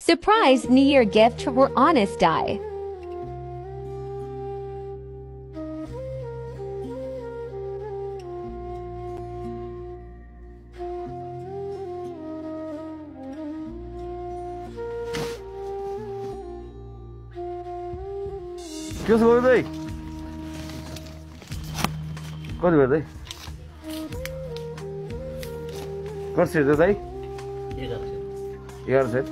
Surprise New Year gift for Honest Die. के छ गर्दै कति भयो दाइ कति छ दाइ 11 सेट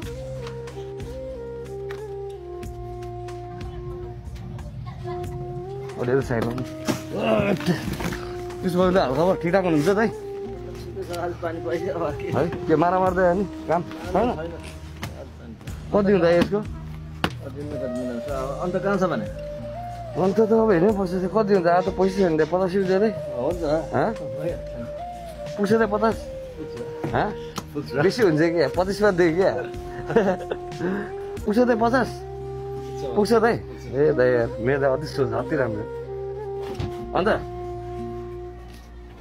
अरे साइड हो त्यसो गर्दा हालखबर ठिकठाक हुनुहुन्छ दाइ है के मारा मार्दै अनि काम छैन कति दिनु दाइ यसको अन्त कहाँ छ भने अन्त त अब हेर्नै पर्छ कति हुन्छ आज त पैसा छैन 50 रुपियाँ दे हुन्छ पुग्छ त 50 बेसी हुन्छ क्या 25 मा दे क्या पुग्छ त 50 पुग्छ त ए दाइ यार मेरो त अति सोच अति राम्रो अन्त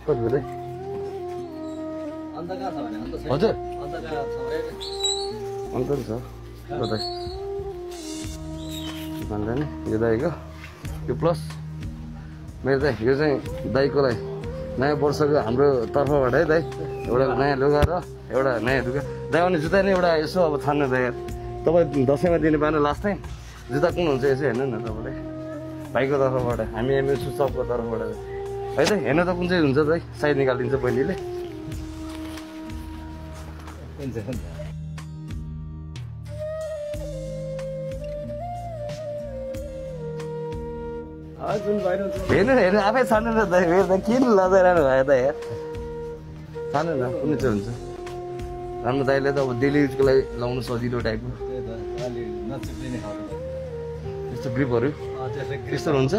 कति भयो दाइ अन्त कहाँ छ भने अन्त छैन हजुर अन्त कहाँ छ अन्त छ ल दाइ भन्दा नि यो दाइको यो प्लस मेरो दाइ यो चाहिँ दाइको लागि नयाँ वर्षको हाम्रो तर्फबाट है दाइ एउटा नयाँ लुगा र एउटा नयाँ लुगा दाइ अनि जुत्ता नि एउटा यसो अब छान्नु दाइ यार तपाईँ दसैँमा दिने पाएन लास्ट टाइम जुत्ता कुन हुन्छ यसो हेर्नु न तपाईँले भाइको तर्फबाट हामी एमएसु सबको तर्फबाट है त हेर्नु त कुन चाहिँ हुन्छ दाइ साइज निकालिदिन्छ बहिनीले हेर्नु हेर्नु आफै छान्नु न दाइ मेरो त किन लजाइरहनु भयो त यार छान्नु न कुन चाहिँ हुन्छ राम्रो दाइले त अब डेली युजको लागि लाउनु सजिलो टाइपको यस्तो ग्रिपहरू त्यस्तो हुन्छ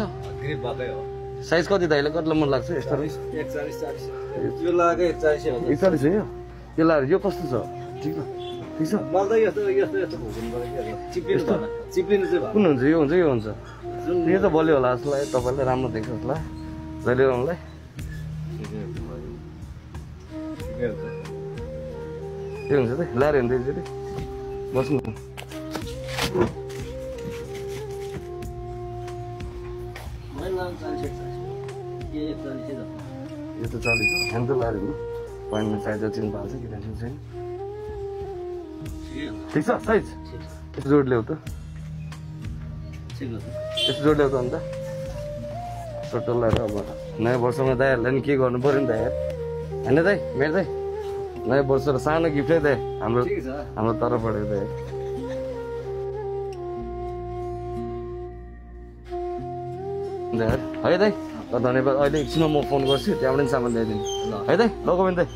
साइज कति दाइले कतिलाई मन लाग्छ यस्तो 41 यो लागे 41 हो 41 हो यो लाएर यो कस्तो छ ठिक छ ठिक छ मलाई यस्तो यस्तो यस्तो चिप्लिनु भएन चिप्लिनु चाहिँ कुन हुन्छ यो हुन्छ यो हुन्छ यो त बलियो होला जस्तो लाग्यो तपाईँलाई राम्रो देख्छ जस्तो लाग्यो जहिले आउनुलाई के हुन्छ त ल्याएर हिँड्दै एकचोटि बस्नु यो त 40 ह्यान्ड त ल्याएर हिँड्नु पोइन्टमा साइज चिन्नु भएको छ कि टेन्सन छैन ठिक छ साइज यस्तो जोड ल्याउ त यस्तो जोड ल्याउ त अन्त टोटल ल्याएर अब नयाँ वर्षमा दाइहरूलाई नि के गर्नु पऱ्यो नि त यार होइन दाइ मेरो दाइ नयाँ वर्ष र सानो गिफ्टै दाइ हाम्रो तर्फबाट दाइ है दाइ ल धन्यवाद अहिले एकछिनमा म फोन गर्छु त्यहाँबाट पनि सामान ल्याइदिनु है दाइ ल गोविन्द दाइ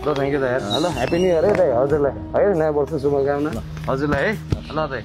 ल थ्याङ्क यू दाइ ल ह्याप्पी न्यु इयर है दाइ हजुरलाई है नयाँ वर्ष शुभकामना हजुरलाई है ल दाइ